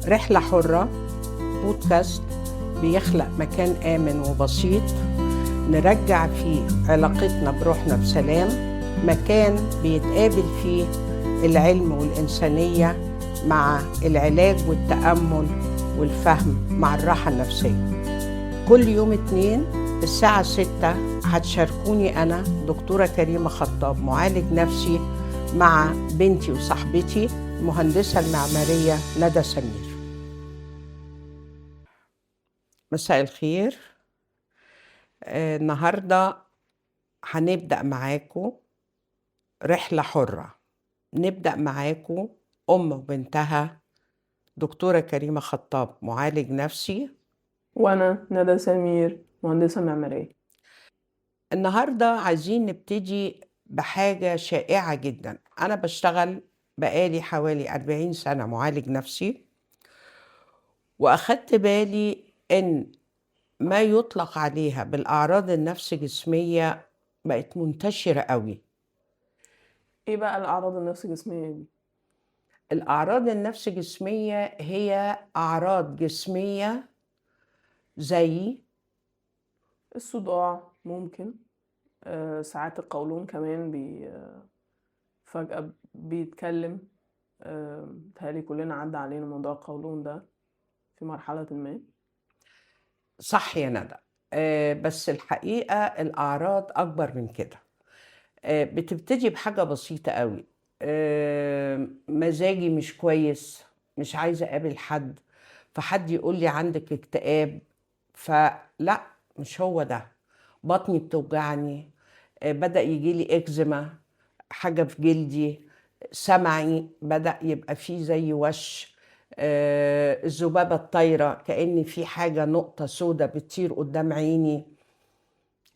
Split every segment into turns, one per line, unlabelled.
رحلة حرة بودكاست بيخلق مكان آمن وبسيط نرجع فيه علاقتنا بروحنا بسلام، مكان بيتقابل فيه العلم والإنسانية مع العلاج والتأمل والفهم مع الراحة النفسية. كل يوم اتنين الساعة 6 هتشاركوني أنا دكتورة كريمة خطاب، معالج نفسي، مع بنتي وصاحبتي المهندسة المعمارية ندى سمير. مساء الخير. النهاردة هنبدأ معاكم رحلة حرة، نبدأ معاكم أم وبنتها دكتورة كريمة خطاب معالج نفسي،
وأنا ندى سمير مهندسة معمارية.
النهاردة عايزين نبتدي بحاجة شائعة جدا. أنا بشتغل بقالي حوالي 40 سنة معالج نفسي، وأخدت بالي إن ما يطلق عليها بالأعراض النفس جسمية بقت منتشرة قوي.
إيه بقى الأعراض النفس جسمية دي؟
الأعراض النفس جسمية هي أعراض جسمية زي
الصداع، ممكن ساعات القولون كمان فجأة بيتكلم. بيتهيألي كلنا عدى علينا موضوع القولون ده في مرحلة ما.
صح يا ندى، بس الحقيقة الأعراض أكبر من كده. بتبتدي بحاجة بسيطة قوي، مزاجي مش كويس، مش عايزة أقابل حد، فحد يقول لي عندك اكتئاب، فلا مش هو ده، بطني بتوجعني، بدأ يجي لي إكزيما، حاجة في جلدي، سمعي بدأ يبقى فيه زي وش، الذبابة الطايرة كأن في حاجة نقطة سودة بتطير قدام عيني.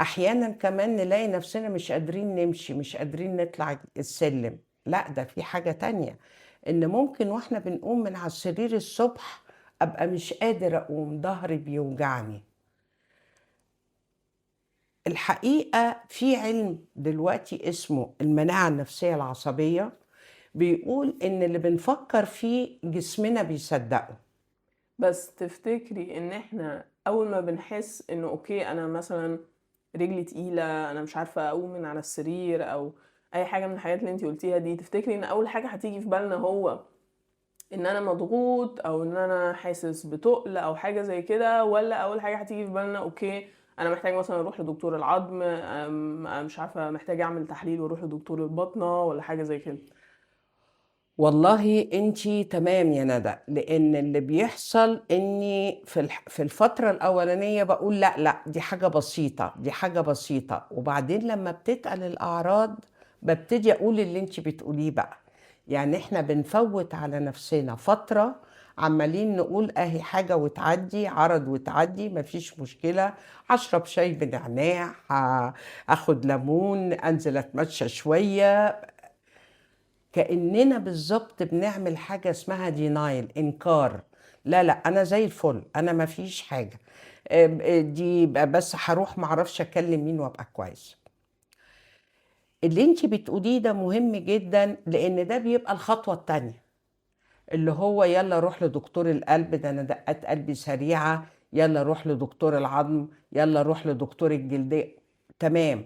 أحيانا كمان نلاقي نفسنا مش قادرين نمشي، مش قادرين نطلع السلم. لا ده في حاجة تانية، إن ممكن وإحنا بنقوم من على السرير الصبح أبقى مش قادر أقوم، ظهري بيوجعني. الحقيقة في علم دلوقتي اسمه المناعة النفسية العصبية بيقول إن اللي بنفكر فيه جسمنا بيصدقه.
بس تفتكري إن إحنا أول ما بنحس إنه okay أنا مثلا رجلي تقيلة، أنا مش عارفة أقوم من على السرير أو أي حاجة من الحاجات اللي انتي قلتيها دي، تفتكري إن أول حاجة هتيجي في بالنا هو إن أنا مضغوط أو إن أنا حاسس بتقل أو حاجة زي كده، ولا أول حاجة هتيجي في بالنا okay أنا محتاج مثلا أروح لدكتور العظم، مش عارفة محتاج أعمل تحليل وأروح لدكتور الباطنة ولا حاجة زي كده؟
والله انتي تمام يا ندى، لأن اللي بيحصل إني في الفترة الأولانية بقول لا لا دي حاجة بسيطة، دي حاجة بسيطة، وبعدين لما بتتقل الأعراض ببتدي أقول اللي انتي بتقوليه بقى. احنا بنفوت على نفسنا فترة عمالين نقول اهي حاجة وتعدي، عرض وتعدي، مفيش مشكلة، هشرب شاي بنعناع، هاخد ليمون، انزل اتمشى شوية. كأننا بالظبط بنعمل حاجة اسمها دينايل، إنكار. لا لا أنا زي الفل، أنا مفيش حاجة، دي بس هروح معرفش أكلم مين وأبقى كويس. اللي انتي بتقوليه ده مهم جدا، لأن ده بيبقى الخطوة التانية اللي هو يلا روح لدكتور القلب، ده أنا دقات قلبي سريعة، يلا روح لدكتور العظم، يلا روح لدكتور الجلدية. تمام.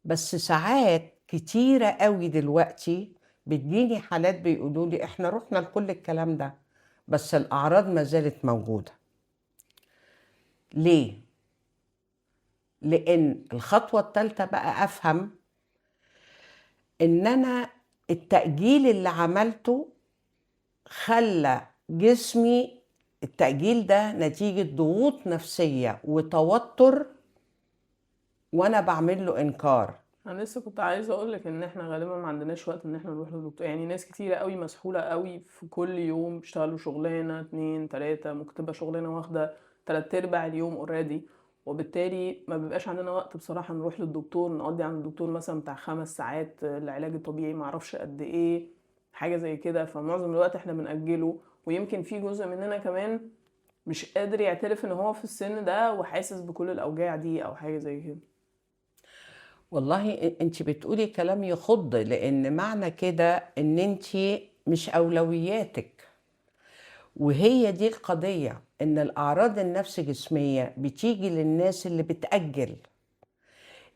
بس ساعات كتيرة قوي دلوقتي بتجيني حالات بيقولوا لي احنا رحنا لكل الكلام ده بس الأعراض ما زالت موجودة. ليه؟ لأن الخطوة التالتة بقى أفهم إن أنا التأجيل اللي عملته خلى جسمي، التأجيل ده نتيجة ضغوط نفسية وتوتر وأنا بعمل له إنكار.
أنا لسه كنت عايزة أقولك إن إحنا غالبا ما عندناش وقت إن إحنا نروح لدكتور، ناس كتيرة قوي مسحولة قوي في كل يوم بيشتغلوا شغلانة 2 3، ممكن تبقى شغلانة واخدة 3/4 اليوم already، وبالتالي ما بيبقاش عندنا وقت بصراحة نروح للدكتور، نقضي عند الدكتور مثلا بتاع 5 ساعات العلاج الطبيعي ما اعرفش قد ايه، حاجة زي كده. فمعظم الوقت احنا بنأجله، ويمكن في جزء مننا كمان مش قادر يعترف ان هو في السن ده وحاسس بكل الأوجاع دي او حاجة زي كده.
والله انت بتقولي كلام يخض، لان معنى كده ان انت مش اولوياتك. وهي دي القضية، إن الأعراض النفس جسمية بتيجي للناس اللي بتأجل.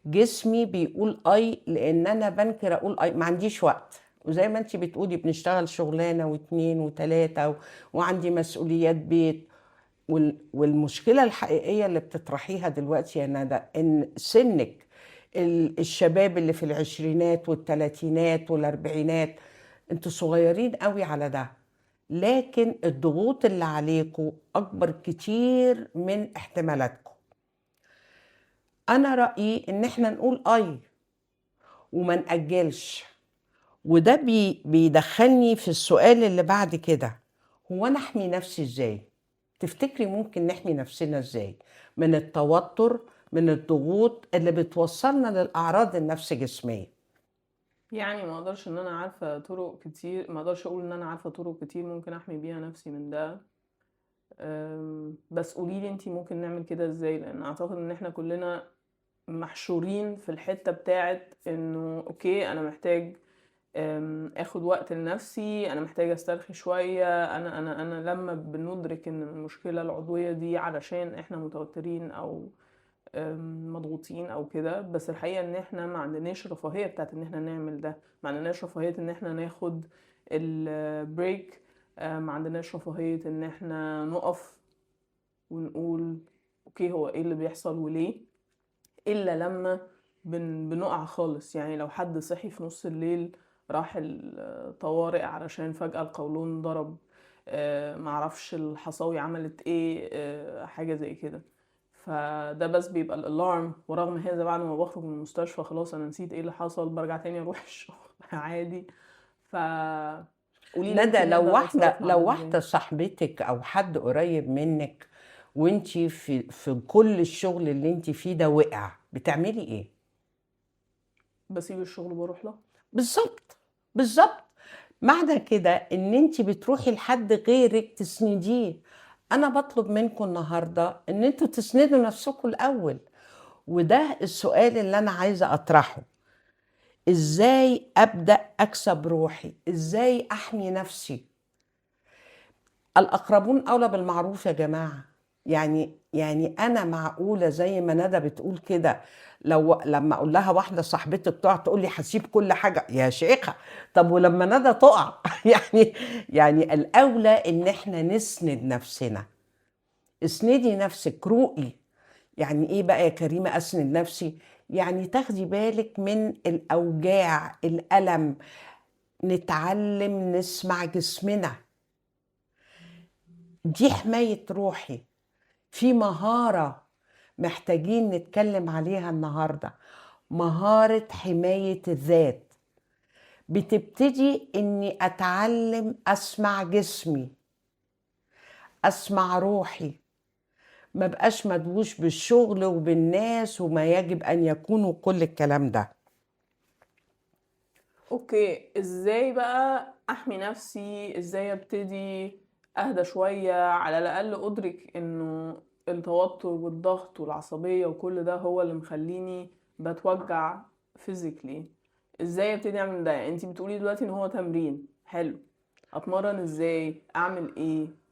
جسمي بيقول أي لأن أنا بنكر أقول أي، ما عنديش وقت. وزي ما انت بتقولي بنشتغل شغلانة واتنين وتلاتة وعندي مسؤوليات بيت. والمشكلة الحقيقية اللي بتطرحيها دلوقتي يا ندى، إن سنك الشباب اللي في العشرينات والتلاتينات والأربعينات، انتوا صغيرين قوي على ده، لكن الضغوط اللي عليكم أكبر كتير من احتمالاتكم. أنا رأيي إن احنا نقول أي وما نأجلش. وده بيدخلني في السؤال اللي بعد كده، هو أنا أحمي نفسي إزاي؟ تفتكري ممكن نحمي نفسنا إزاي من التوتر، من الضغوط اللي بتوصلنا للأعراض النفس جسمية؟
يعني ما اقدرش ان انا عارفة طرق كتير، ما اقدرش اقول ان انا عارفة طرق كتير ممكن احمي بيها نفسي من ده. بس قوليلي انتي ممكن نعمل كده ازاي، لان اعتقد ان احنا كلنا محشورين في الحتة بتاعت انه okay انا محتاج اخد وقت لنفسي، انا محتاجة استرخي شوية، انا لما بندرك ان المشكلة العضوية دي علشان احنا متوترين او مضغوطين او كده، بس الحقيقة ان احنا ما عندناش رفاهية بتاعت ان احنا نعمل ده، ما عندناش رفاهية ان احنا ناخد ال break، ما عندناش رفاهية ان احنا نقف ونقول okay هو ايه اللي بيحصل وليه، الا لما بنقع خالص. يعني لو حد صحي في نص الليل راح الطوارئ علشان فجأة القولون ضرب، معرفش الحصاوي عملت ايه، حاجة زي كده، فده بس بيبقى ال alarm. ورغم هذا بعد ما بخرج من المستشفى خلاص انا نسيت ايه اللي حصل، برجع تاني اروح الشغل عادي. ف قولي لي
ندى،
انتي
لو
نقدر
واحدة
نتصرف مع
لو
ده
واحدة
ازاي؟
صاحبتك او حد قريب منك وانتي في كل الشغل اللي انتي فيه ده وقع، بتعملي ايه؟
بسيب الشغل وبروح له.
بالظبط بالظبط. معنى كده ان انت بتروحي لحد غيرك تسنديه. انا بطلب منكم النهارده ان انتوا تسندوا نفسكم الاول، وده السؤال اللي انا عايزه اطرحه. ازاي ابدا اكسب روحي؟ ازاي احمي نفسي؟ الاقربون اولى بالمعروف يا جماعه. يعني انا معقوله زي ما ندى بتقول كده، لو لما اقول لها واحده صاحبتي بتقع تقول لي هسيب كل حاجه يا شيخه؟ طب ولما ندى تقع يعني الاولى ان احنا نسند نفسنا. اسندي نفسك، روقي. يعني ايه بقى يا كريمه اسند نفسي؟ يعني تاخدي بالك من الاوجاع، الالم، نتعلم نسمع جسمنا، دي حمايه روحي. في مهارة محتاجين نتكلم عليها النهاردة، مهارة حماية الذات. بتبتدي اني اتعلم اسمع جسمي، اسمع روحي، ما بقاش مدووش بالشغل وبالناس وما يجب ان يكون كل الكلام ده.
okay، ازاي بقى احمي نفسي؟ ازاي ابتدي اهدى شوية؟ على الاقل ادرك انه التوتر والضغط والعصبية وكل ده هو اللي مخليني بتوجع physically. ازاي ابتدي اعمل ده؟ انتي بتقولي دلوقتي ان هو تمرين حلو، اتمرن ازاي؟ اعمل ايه؟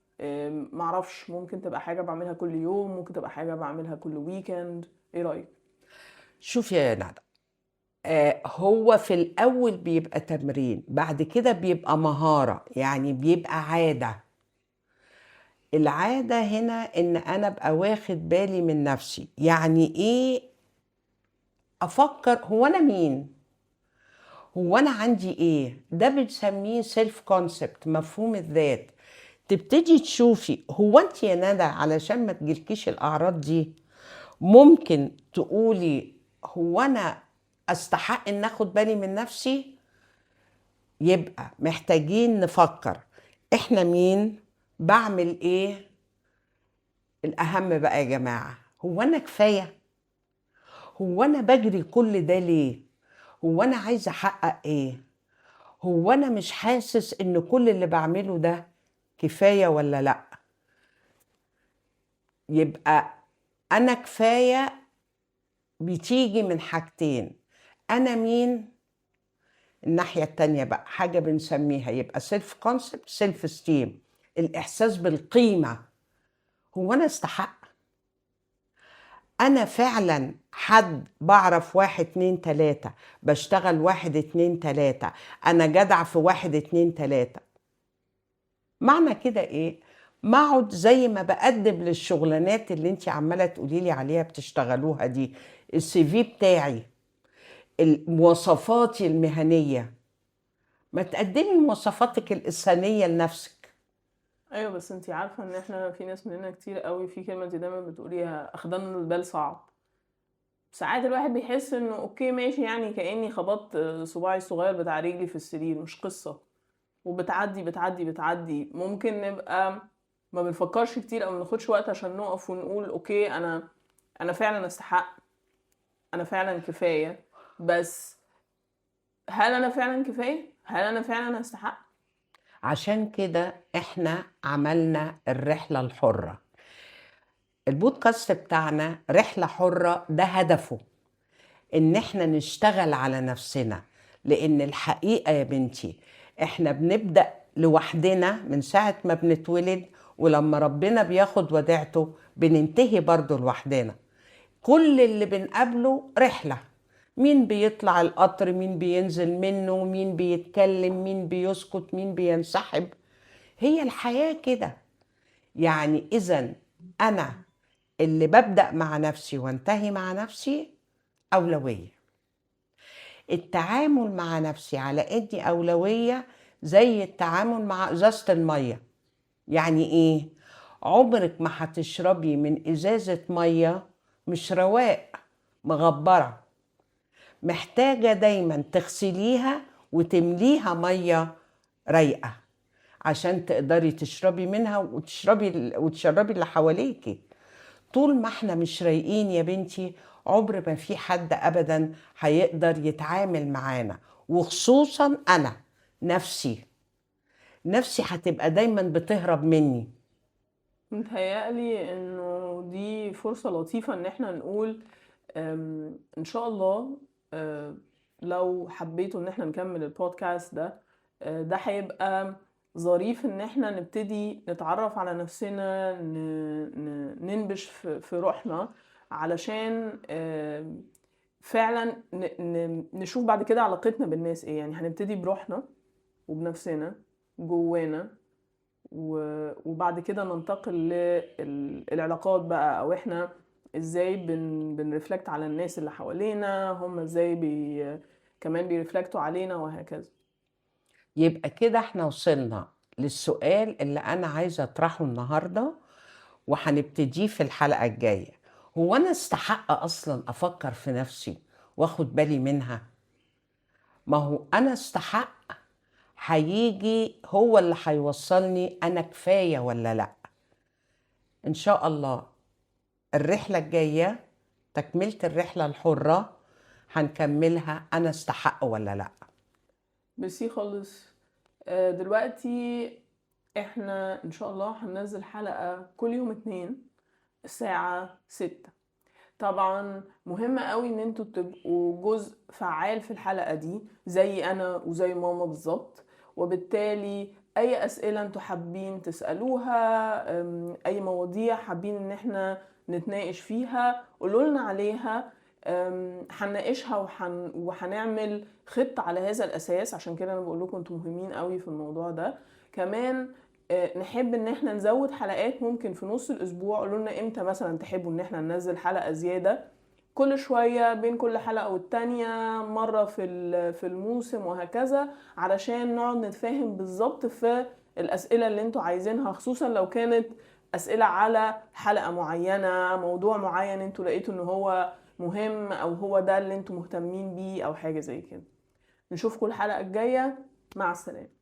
معرفش، ممكن تبقى حاجة بعملها كل يوم، ممكن تبقى حاجة بعملها كل weekend. ايه رأيك؟
شوفي يا ندى، هو في الأول بيبقى تمرين، بعد كده بيبقى مهارة، يعني بيبقى عادة. العادة هنا إن أنا أبقى واخد بالي من نفسي. يعني إيه؟ أفكر هو أنا مين؟ هو أنا عندي إيه؟ ده بنسميه self concept، مفهوم الذات. تبتدي تشوفي هو أنت يا ندى علشان ما تجيلكيش الأعراض دي، ممكن تقولي هو أنا أستحق إن أخد بالي من نفسي؟ يبقى محتاجين نفكر إحنا مين، بعمل إيه. الأهم بقى يا جماعة، هو أنا كفاية؟ هو أنا بجري كل ده ليه؟ هو أنا عايزة أحقق إيه؟ هو أنا مش حاسس إن كل اللي بعمله ده كفاية ولا لأ؟ يبقى أنا كفاية بتيجي من حاجتين، أنا مين، الناحية التانية بقى حاجة بنسميها يبقى self concept، self esteem. الإحساس بالقيمة. هو أنا استحق؟ أنا فعلا حد بعرف 1 2 3، بشتغل 1 2 3، أنا جدع في 1 2 3. معنى كده إيه؟ ما أقعد زي ما بقدم للشغلانات اللي انت عمالة تقولي لي عليها بتشتغلوها دي، ال CV بتاعي، مواصفاتي المهنية. ما تقدمي مواصفاتك الإنسانية لنفسك.
ايوه، بس انتي عارفة ان احنا في ناس مننا كتير قوي في كلمة انتي دايما بتقوليها، اخدان البال صعب. ساعات الواحد بيحس انه okay ماشي، يعني كأني خبطت صباعي الصغير بتاع رجلي في السرير، مش قصة، وبتعدي بتعدي بتعدي. ممكن نبقى ما بنفكرش كتير او ما بناخدش وقت عشان نقف ونقول okay انا فعلا استحق، انا فعلا كفاية. بس هل انا فعلا كفاية؟ هل انا فعلا استحق؟
عشان كده احنا عملنا الرحلة الحرة. البودكاست بتاعنا رحلة حرة، ده هدفه ان احنا نشتغل على نفسنا، لان الحقيقة يا بنتي احنا بنبدأ لوحدنا من ساعة ما بنتولد، ولما ربنا بياخد وديعته بننتهي برضو لوحدنا. كل اللي بنقابله رحلة، مين بيطلع القطر، مين بينزل منه، مين بيتكلم، مين بيسكت، مين بينسحب. هي الحياة كده. يعني إذن أنا اللي ببدأ مع نفسي وانتهي مع نفسي أولوية. التعامل مع نفسي على إني أولوية زي التعامل مع إزازة المية. يعني إيه؟ عمرك ما هتشربي من إزازة مية مش رواق مغبرة، محتاجة دايما تغسليها وتمليها مية رايقة عشان تقدري تشربي منها وتشربي اللي حواليكي. طول ما احنا مش رايقين يا بنتي عمر ما في حد أبدا هيقدر يتعامل معانا، وخصوصا أنا نفسي. نفسي هتبقى دايما بتهرب مني.
متهيألي انه دي فرصة لطيفة ان احنا نقول ان شاء الله، لو حبيتوا ان احنا نكمل البودكاست ده، ده هيبقى ظريف ان احنا نبتدي نتعرف على نفسنا، ننبش في روحنا، علشان فعلا نشوف بعد كده علاقتنا بالناس ايه. يعني هنبتدي بروحنا وبنفسنا جوانا، وبعد كده ننتقل للعلاقات بقى، او احنا ازاي بن reflect على الناس اللي حوالينا، هم ازاي كمان بي reflect وا علينا، وهكذا.
يبقى كده احنا وصلنا للسؤال اللي انا عايزة اطرحه النهاردة وهنبتديه في الحلقة الجاية. هو انا استحق اصلا افكر في نفسي واخد بالي منها؟ ما هو انا استحق هيجي هو اللي هيوصلني انا كفاية ولا لا. ان شاء الله الرحلة الجاية تكملة الرحلة الحرة هنكملها أنا استحق ولا لأ.
ميرسي خالص. دلوقتي احنا إن شاء الله هننزل حلقة كل يوم 2 الساعة 6. طبعا مهم قوي ان انتوا تبقوا جزء فعال في الحلقة دي زي انا وزي ماما بالظبط، وبالتالي اي اسئلة انتوا حابين تسألوها، اي مواضيع حابين ان احنا نتناقش فيها قولوا لنا عليها، هنناقشها وهنعمل خطة على هذا الاساس. عشان كده انا بقول لكم انتوا مهمين قوي في الموضوع ده. كمان نحب ان احنا نزود حلقات ممكن في نص الاسبوع. قولوا لنا امتى مثلا تحبوا ان احنا ننزل حلقة زيادة كل شوية بين كل حلقة والتانية، مرة في الموسم وهكذا، علشان نقعد نتفاهم بالظبط في الأسئلة اللي انتوا عايزينها، خصوصا لو كانت أسئلة على حلقة معينة، موضوع معين انتوا لقيتوا ان هو مهم او هو ده اللي انتوا مهتمين بيه او حاجة زي كده. نشوفكم الحلقة الجاية. مع السلامة.